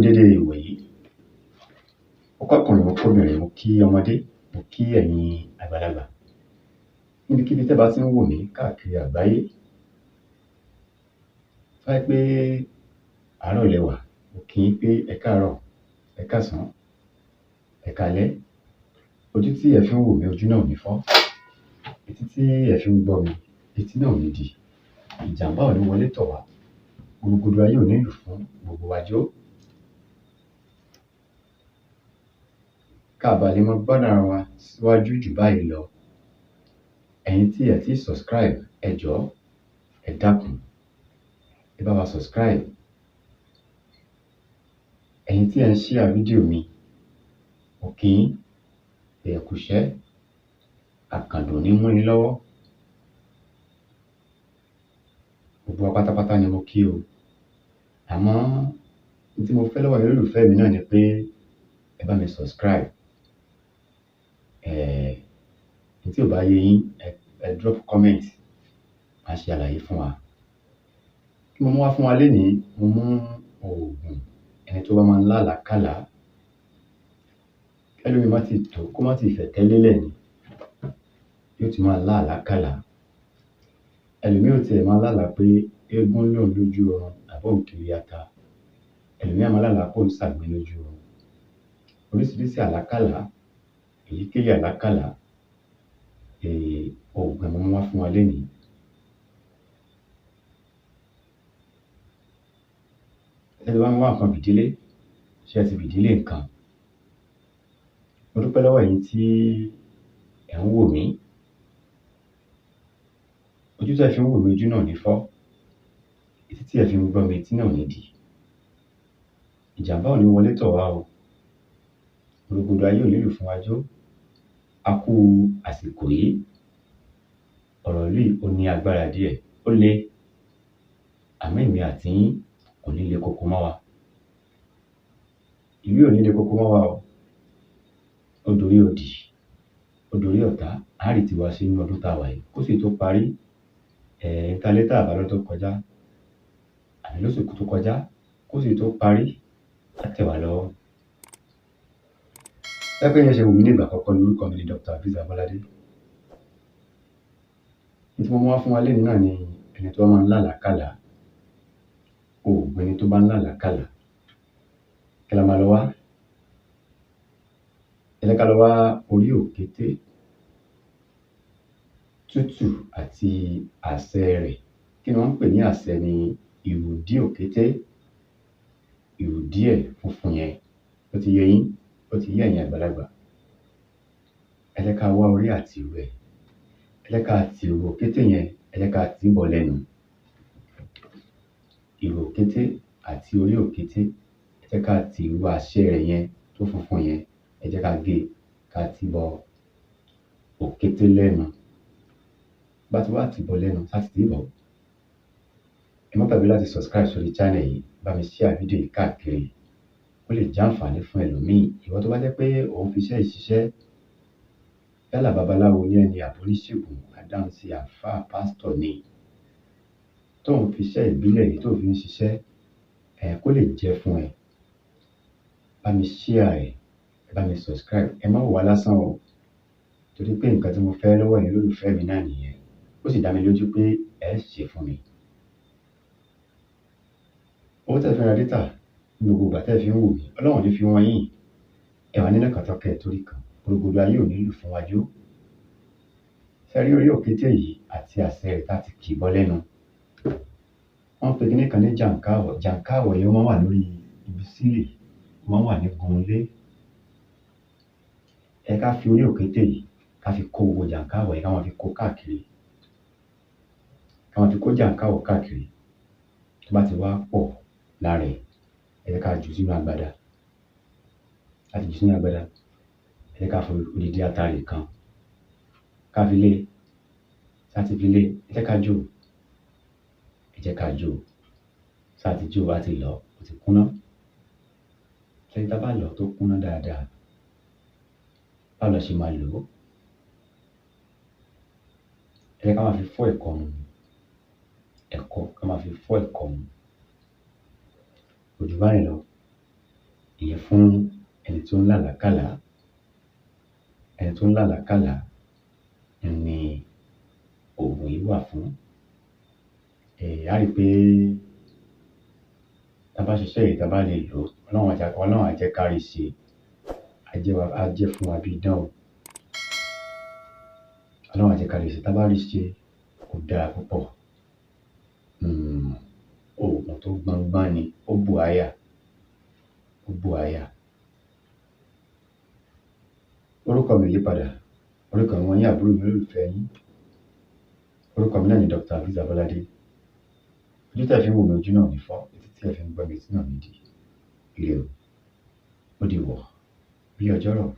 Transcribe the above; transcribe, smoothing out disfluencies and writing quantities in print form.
Dédé ìwòyí. Mo kọ́kùnrin, mo kóbìnrin, mo kí ọmọdé, mo kí ẹ̀yin àgbàlagbà. Níbikíbi tẹ́ bá tí ń wò mí káàkiri àgbáyé. Tó bá jẹ́ pé àárọ̀ lẹ wà, mo kí yín pé ẹ káàárọ̀, ẹ káàsán, ẹ káalẹ́. Ojú tí ẹ̀ fi ń wò mí, ojú náà ò ní fọ́. Etí tí ẹ̀ fi ń gbọ́ mi, etí náà ò ní dì. Ìjàmbá ò ní wọlé tọ̀ wá. Gudugudu ayé ò ní lù fún gbogbo wa jó. Ká bàa lè máa gbádùn ara wa síwájú jù báyìí lọ. Ẹ̀yin tí ẹ̀ tíì subscribe, ẹ jọ̀ọ́, ẹ dákun, ẹ bá wa subscribe. Ẹ̀yin tí ẹ̀ ń share fídíò mi, mo kí yín pé ẹ kúṣẹ́, àkàndùn ò ní mú yín lọ́wọ́. Gbogbo wa pátápátá ni mo kí o. Àmọ́ ohun tí mo fẹ́ lọ́wọ́ ẹ̀yin olólùfẹ́ mi náà ni pé ẹ bá mi subscribe. Ohun tí ò bá yé yín, ẹ drop comment, màá ṣe àlàyé fún wa. Kí mo mú wá fún wa lénìí? Mo mú òògùn ẹni tó bá máa ń lálàákàlá. Kẹ́lòmíì má tíì tó, kó má tíì fẹ̀tẹ́ lélẹ̀ ni, yóò ti máa lá àlákàlá. Ẹlòmíì ó tiẹ̀ máa lálàá pé eégún lé òun lójú oorun àbí òun kiri ata. Ẹlòmíì á máa lálàá pé òun ṣàgbín lójú oorun. Oríṣiríṣi àlákàlá, èyíkéyìí àlákàlá, òògùn ẹ̀ mo mú wá fún wa lénìí. Ṣé ẹ ti bá mi wá nǹkan fìdílé? Ṣé ẹ ti fìdílé nǹkan? Mo dúpẹ́ lọ́wọ́ ẹ̀yin tí ẹ̀ ń wò mí. Ojú tẹ́ ẹ fi ń wò mí, ojú náà ò ní fọ́. Etí tí ẹ fi ń gbọ́ mi, etí náà ò ní dì. Ìjàmbá ò ní wọlé tọ̀ wá o. Gudugudu ayé ò ní lù fún wa jó. A kú àsìkò yìí. Ọ̀rọ̀ ìlú yìí ó ní agbára díẹ̀, ó le. Àmọ́ èmi àti yín kò ní le koko mọ́ wa. Ìlú yìí ò ní le koko mọ́ wa o. Ó dorí odì, ó dorí ọ̀tá, á rí tiwa ṣe nínú ọdún tá a wà yìí. Kóṣù yìí tó parí, n ta lé tá à bá lọ́dún tó kọjá, àbí lóṣù tó kọjá, kóṣù yìí tó parí, á tẹ̀ wá lọ́wọ́. Tó bá jẹ́ pé yẹn ṣe wù mí ní ìgbà àkọ́kọ́ ni, orúkọ mi ni Dr. Hafiz Abolade. Ohun tí mo mú wá fún wa lénìí náà ni ẹni tó bá máa ń lálàákàlá. Òògùn ẹni tó bá ń lálàákàlá. Kí la máa lọ wá? Ẹ jẹ́ ká lọ wá orí òkété tútù àti àsẹ rẹ̀. Kí ni wọ́n ń pè ní àsẹ? Ni ìrùdí òkété, ìrùdí ẹ̀ funfun yẹn. Ó ti yé yín, ó ti yé ẹ̀yin àgbàlagbà. Ẹ jẹ́ ká wá orí àti ìrù ẹ̀. Ẹ jẹ́ ká ti ìrù òkété yẹn, ẹ jẹ́ ká tì í bọ̀ lẹ́nu. Ìrù òkété àti orí òkété, ẹ jẹ́ ká ti ìrù àsẹ rẹ̀ yẹn tó funfun yẹn, ẹ jẹ́ ká gé e, ká tì í bọ òkété lẹ́nu. Bá ti wá tì í bọ̀ lẹ́nu, tá ti tì í bọ̀. Ẹ má gbàgbé láti subscribe sórí channel yìí, bá mi share fídíò yìí káàkiri. Ó lè jẹ́ àǹfààní fún ẹlòmíì. Ìwọ tó bá jẹ́ pé ò ń fi iṣẹ́ yìí ṣiṣẹ́, yálà babaláwo ní ẹni àbí oníṣègùn, adáhunṣe, àlfáà, pásítọ̀ ni, tó ń fi iṣẹ́ ìbílẹ̀ yìí tó fi ń ṣiṣẹ́, kó lè jẹ́ fún ẹ. Bá mi share ẹ̀, ẹ bá mi subscribe. Ẹ má wò wá lásán o. Torí pé nǹkan tí mo fẹ́ lọ́wọ́ ẹ̀yin olólùfẹ́ mi náà nìyẹn. Ó sì dá mi lójú pé ẹ ṣe fún mi. Owó tẹ́ ẹ fi ń ra data ní gbogbo ìgbà tẹ́ ẹ fi ń wò mí, Ọlọ́run ò ní fi wọ́n yín. Ẹ wà nínú kan tán kẹ́ ẹ torí kan. Gudugudu ayé ò ní lù fún wa jó. Ṣé ẹ rí orí òkété yìí àti àsẹ rẹ̀ tá ti kì í bọ́ lẹ́nu? Wọ́n ń pe kiní kan ní jàǹkáwọ̀. Jàǹkáwọ̀ yẹn ó máa ń wà lórí ibi sílì, ó máa ń wà ní gun ilé. Ẹ ká fi orí òkété yìí, ká fi kó gbogbo jàǹkáwọ̀ yẹn, ká máa fi kó káàkiri. Ká máa fi kó jàǹkáwọ̀ káàkiri. Tó bá ti wá pọ̀ lára ẹ̀, ẹ jẹ́ ká jù ú sínú agbada. A ti jù ú sínú agbada. Ẹ jẹ́ ká fi odidi atare kan, ká fi lé e. Tá ti fi lé e, ẹ jẹ́ ká jó o. Ẹ jẹ́ ká jó o. Tá ti jó o, á ti lọ̀ ọ́, ó ti kúnná. Ṣé tá bá lọ̀ ọ́ tó kúnná dáadáa, báwo la ṣe máa lò ó? Ẹ jẹ́ ká máa fi fọ́ ẹ̀kọ mu. Ẹ̀kọ, ká máa fi fọ́ ẹ̀kọ mu. Kò jù báyìí lọ. Ìyẹn fún ẹni tó ń làlákàlá. Ẹni tó ń làlákàlá ni oògùn yìí wà fún. Á rí pé tá bá ṣiṣẹ́ yìí, tá bá lè lò ó, Ọlọ́run á jẹ́ ká rí ṣe, á jẹ́ fún wa bí idán o. Ọlọ́run á jẹ́ ká rí ṣe, tá bá rí ṣe, ó dára púpọ̀. Oògùn tó gbọngbọ́n ni, ó bùáyà, ó bùáyà. Orúkọ mi ò yí padà, orúkọ mi ọmọ yín, àbúrò mi, olólùfẹ́ yín. Orúkọ mi náà ni Dr. Azeez Abolade. Ojú tẹ́ ẹ fi ń wò mí, ojú náà ò ní fọ́, etí tí ẹ fi ń gbọ́ mi, etí náà ò ní dì. Ire o, ó di wọ̀ bí ọjọ́rọ̀.